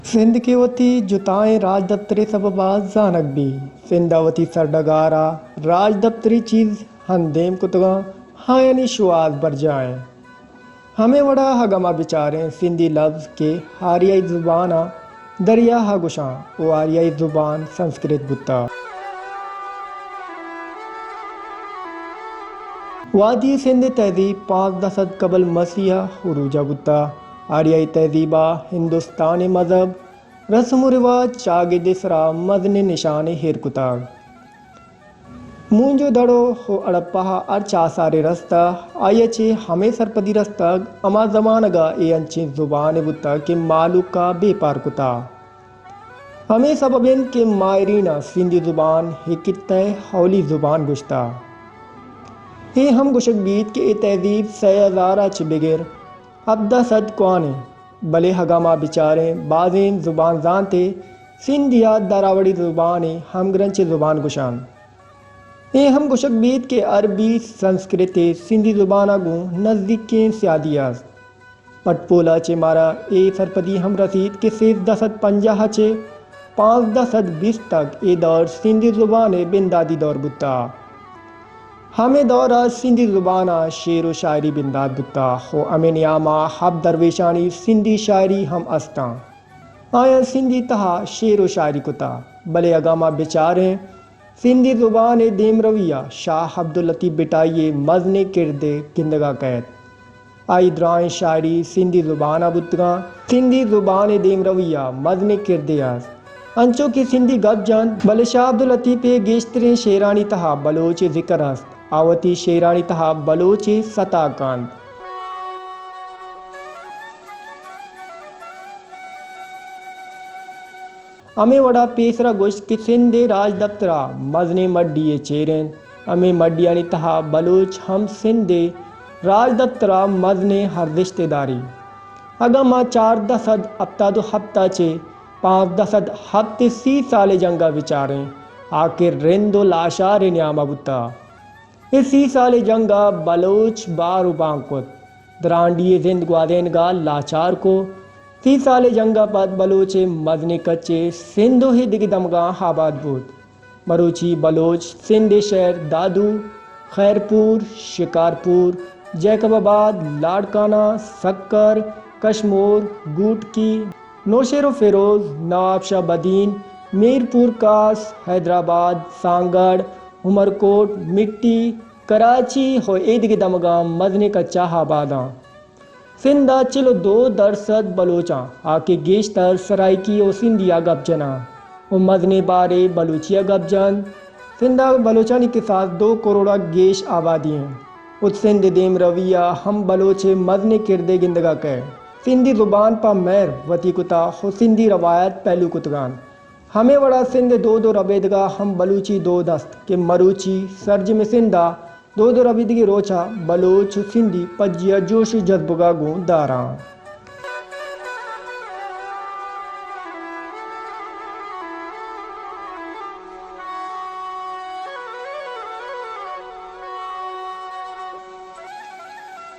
سندھ کہ وتی جتائیں راجدپترے سبب ءَ زانگ بی، سندھ ءَ وتی سرڈگار ءَ راجدپتری چیز ہندیم کتگاں، ہایانی شوہاز برجاہ ایں۔ ہمے وڑا اگاں ما بچاریں سندھی لبز کہ آریائی زبان ءَ دریا ءَ گوشاں و آریائی زبان سنسکرت بوتا۔ وادی سندھ ءِ تہذیب پانزدہ سد قبل مسیح ءَ عروج ءَ بوتا۔ آریائی تہذیب ءَ ہندوستانی مذہب، رسم و رواج، چاگرد ءِ سرا مزنیں نشانے ایر کتگ۔ مونجو دڑو و ہڑپہ ءَ ہرچ آثارے رستہ، آئی ءَ چہ ہمے سرپدی رستگ، ہما زمانگ ءَ اے انچیں زبانے بوتگ کہ مہلوک ءَ بے پار کتہ۔ ہمے سبب انت کہ ماہریناں سندھی زبان ءِ خطہ ءِ اولی زبان گوشتہ۔ اے ہم گوشگ بیت کہ اے تہذیب سئے ہزار ءَ چہ بگر ہبدہ سد کوہن انت، بلے اگاں ما بچاریں بازیں زبان زانتے سندھی ءَ دراوڑی زبان ءِ ہمگرنچیں زبان گوشنت۔ اے ہم گوشگ بیت کہ عربی، سنسکرت ءِ سندھی زبان ءَ گوں نزیکیں سیادی است۔ پٹ پول ءَ چہ مارا اے سرپدی ہم رسیت کہ سیزدہ سد پنجاہ ءَ چہ پانزدہ سد بیست تک اے دور سندھی زبان ءِ بنداتی دور بوتہ۔ ہمے دور ءَ سندھی زبان ءَ شعر و شاعری بندات بوتہ و ہمے نیام ءَ ہبت درویشانی سندھی شاعری ہم استاں۔ آیاں سندھی تہا شعر و شاعری کتہ، بلے اگاں ما بچاریں سندھی زبان ءِ دیمروی ءَ شاہ عبداللطیف بھٹائی ءِ مزنیں کردے گندگ ءَ کئیت۔ آئی درائیں شاعری سندھی زبان ءَ بوتگاں۔ سندھی زبان ءِ دیمروی ءَ مزنیں کردے است۔ انچو کہ سندھی گپ جنت، بلے شاہ عبداللطیف ءِ گیشتریں شعرانی تہا بلوچ ءِ ذکر است۔ آ وتی شعرانی تہا بلوچ ءِ ستا کنت۔ ہمے وڑا پیسرا گوشت کہ سندھ ءِ راجدپتر ءَ مزنیں مڈی یے چیر انت۔ ہمے مڈیانی تہا بلوچ ہم سندھ ءِ راجدپتر ءَ مزنیں ارزشتے داری۔ اگاں ما چاردہ سد ہپتاد و ہپت ءَ چہ پانزدہ سد ہپت ءِ سی سالیں جنگ ءَ بچاریں، آ کہ رند و لاشار ءِ نیام ءَ بوتہ۔ اے سی سالیں جنگ ءَ بلوچ بار و بانگ کت، درانڈیھ ءِ زند گوازینگ ءَ لاچار کت۔ سی سالیں جنگ ءَ پد بلوچ ءِ مزنیں کچے سندھ و ایدگہ دمگاں آباد بوت۔ مروچی بلوچ سندھ ءِ شہر دادو، خیرپور، شکارپور، جیکب آباد، لاڑکانہ، سکر، کشمور، گوٹکی، نوشہر و فیروز، نواب شاہ بدین، میرپور خاص، حیدرآباد، سانگڑ، عمرکوٹ، مٹی، کراچی و ایدگہ دمگاں مزنیں کچ ءَ آباداں۔ سندھ ءَ چل و دو درسد بلوچاں، آ کہ گیشتر سرائیکی و سندھی ءَ گپ جناں و مزنیں بارے بلوچی ءَ گپ جنت۔ سندھ ءَ بلوچانی کساس دو کروڑ ءَ گیش آبادی انت و سندھ ءِ دیمروی ءَ ہم بلوچ ءِ مزنیں کردے گندگ ءَ کئیت۔ سندھی زبان پہ مہر وتی کتہ و سندھی روایت پیلو کتگ انت۔ ہمے وڑا سندھ ءِ دود و ربیدگ ءَ ہم بلوچی دود است کہ مروچی سرجمیں سندھ ءَ دود و ربیدگی روچ ءَ بلوچ و سندھی پجی ءَ جوش و جذبگ ءَ گوں داراں۔